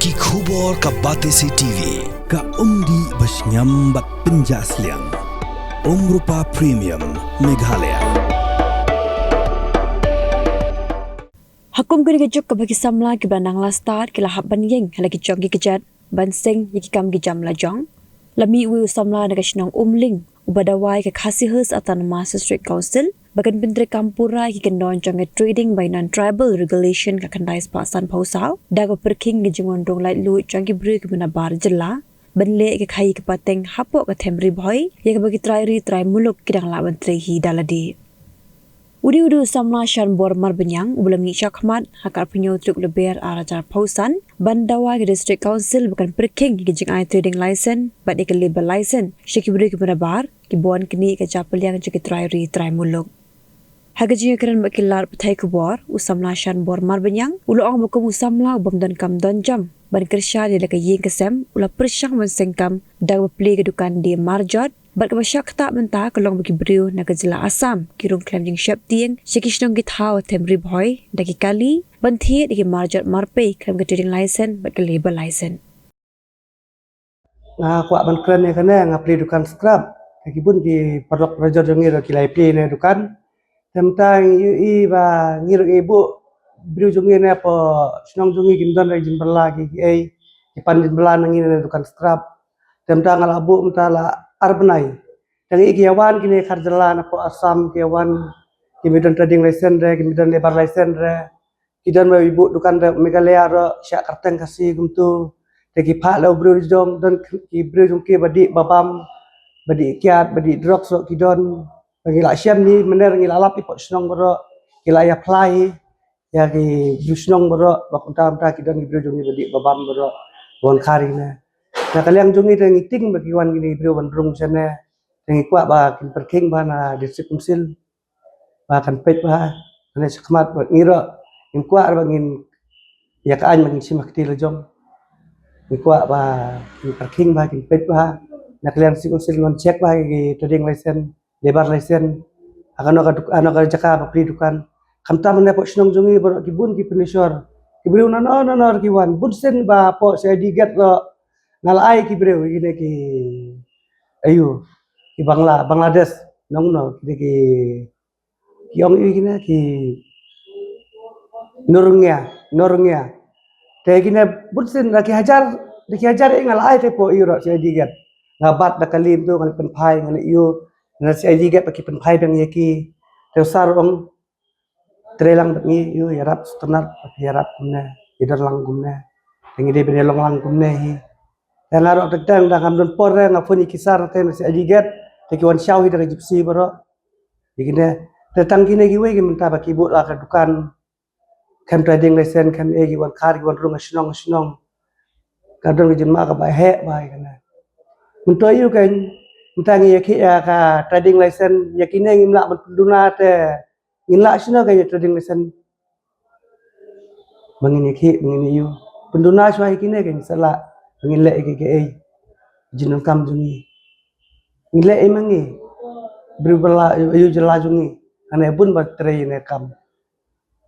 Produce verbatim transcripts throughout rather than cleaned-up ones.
Ki khubor ka Batesi T V, ka umdih ba shngiam bad pynjah sliang. Umrupa Premium, Meghalaya. Ha kum kane ka juk kaba ki samla kiba nang la stad ki la hap ban ïeng ha la ki jong ki kjat ban seng ïa ki kam ki jam la jong. La mih uwei u samla na ka shnong Umling uba dawai ka Khasi Hills Autonomous District Council ba kan pyntreikam pura ïa ki kyndon jong ka Trading by Non-Tribal Regulation ka khyndai spah sanphew saw da kaba pyrkhing ka jingwan rung laitluid jong ki briew kiba na bar jylla ban leh ka khaii ka pateng hapoh ka them Ri Bhoi ïa kaba ki trai ri trai muluk ki dang lah ban trei hi da lade. U dei u dei u samla Shanbor Marbaniang uba la mih shakhmat ha ka arphew hynñiew tarik u Lber ar hajar arphew san ban dawa ïa ka District Council ba kan pyrkhing ïa ka jingai trading license bad ïa ka labour license sha ki briew kiba na bar kiba wan knieh ïa ka jingpynlong jong ki trai ri trai muluk. Ha ka jingïakren bad ki lad pathai khubor, u samla Shanbor Marbaniang u la ong ba kum u samla u bym don kam don jam ban kyrshan ïa la ka ïing ka sem, u la pyrshang ban seng kam da kaba plie ka dukan die marjot bad kaba shah ktah mynta ka long ba ki briew na ka jylla Assam ki rung khlem jingsheptieng sha ki shnong ki thaw ha them Ri Bhoi da ki kali ban thied ïa ki marjot marpei khlem ka trading license bad ka labour license. Nga kwah ban kren ïa kane, nga plie dukan scrap. Te ki bun ki paralok parajor jong ngi ruh ki la ïa plie ne dukan. Te mynta ngi ïohi ba ngi ruh ngi buh briew jong ngi ne hapoh shnong jong ngi kim don re jingbylla ki, ki ei ki pan jingbylla na ngi ne dukan scrap. Te mynta nga la buh mynta la ar bnai. Te ngi ki ïa wan kine khar jylla na poh Assam ki ïa wan, kim don trading license re, kim don labour license re. Ki don ba ïa buh dukan re Meghalaya ruh sha kyrteng Khasi kumtu. Te ki phah la u briew jong, don ki briew jong ki ba dih ba bam, ba dih kiad, ba dih drugs ruh ki don. Ba ngi la shem ni, mynner ngi la lap ïa poh shnong baroh, ki la ïa phla hi ïa ki briew shnong baroh ba kumta kumta ki don ki briew jong ngi ba dih ba bam baroh, ba wan khar ïa kine. Na ka liang jong ngi te ngi tieng ba ki wan kine ki briew ban rung shane. Te ngi kwah ba kin pyrkhing bha na District Council ba kan peit bha. Kane shakhmat ba ngi ruh ngim kwah ba ngin ïa ka aiñ ba ngin shim ha kti la jong. Ngi kwah ba kin pyrkhing bha, kin peit bha. Na ka liang District Council ban check bha ki trading license, labour license, ha kano ka duk-, ha kano ka jaka ba plie dukan. Khamtam ne poh shnong jong ngi baroh ki bun ki pynïashoh. Ki briew nanor nanor ki wan, bun sien ba poh C I D gate ruh nga la ai ki briew, kine ki, aiu, ki Bangla, Bangladesh, nongno, kine ki, ki ong aiu kine ki Rohingya, Rohingya. Te kine bun sien da ki hajar, da ki hajar, eh, nga la ai te poh aiu ruh C I D gate. Nga bat da kali mynta nga la pynphai, nga la aiu na C I D gate ba ki pynphai biang ïa ki. Te u sir u ong, trei lang bad ngi, ïu, ïarap sngewtynnat, ïarap kumne, ïadon lang kumne. Te ngi dei ban ïalong lang kumne hi. Te nga ruh teng teng da ngam don por re nga phone ïa ki sir te na C I D gate, te ki wan shaw hi da ka gypsy baroh. Ïa kine, te tang kine kiwei ki mynta ba ki buh la ka dukan, khlem trading license, khlem ei, ki wan khar, ki wan rung ha shnong ha shnong. Ka don ka jingma kaba heh bha ïa kane. Mynta ïu kan, mynta ngi ïa ki, ïa ka trading license, ïa kine ngim lah ban pynduna te ngin lah shano ka ïa trading license. Ba ngin ïa ki, ba ngin ïa ïu. Pynduna shwa ïa kine kan sa lah, ba ngin leh ïa ki, ki ei. Jingdonkam jong ngi. Ngin leh ei ma ngi. Briew ba la, ïa, ïa jylla jong ngi. Kane bun ba trei ne kam.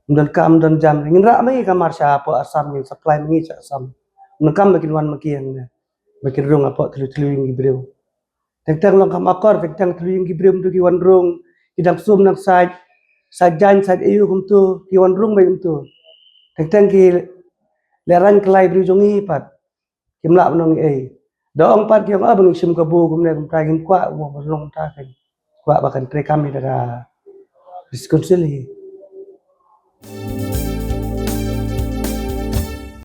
Ym don kam, ym don jam. Ngin rah ma ngi ka mar sha poh Assam, ngin supply ma ngi sha Assam. Ym don kam ba kin wan ma ki hangne. Ba kin rung hapoh thliew thliew ïing ki briew. Teng teng long kam akor, teng teng thliew ïing ki briew kumtu ki wan rung, ki dang sum dang sait, sait jaiñ, sait aiu kumtu, ki wan rung beit kumtu. Teng teng ki lehraiñ kylla ïa briew jong ngi pat. Kim lah ban ong ei. Da ong pat ki ong, ah, ba ngi shim kabu kumne kumta, ngim kwah, ba long kumta kan. Kwah ba kan treikam ïa ka District Council hi.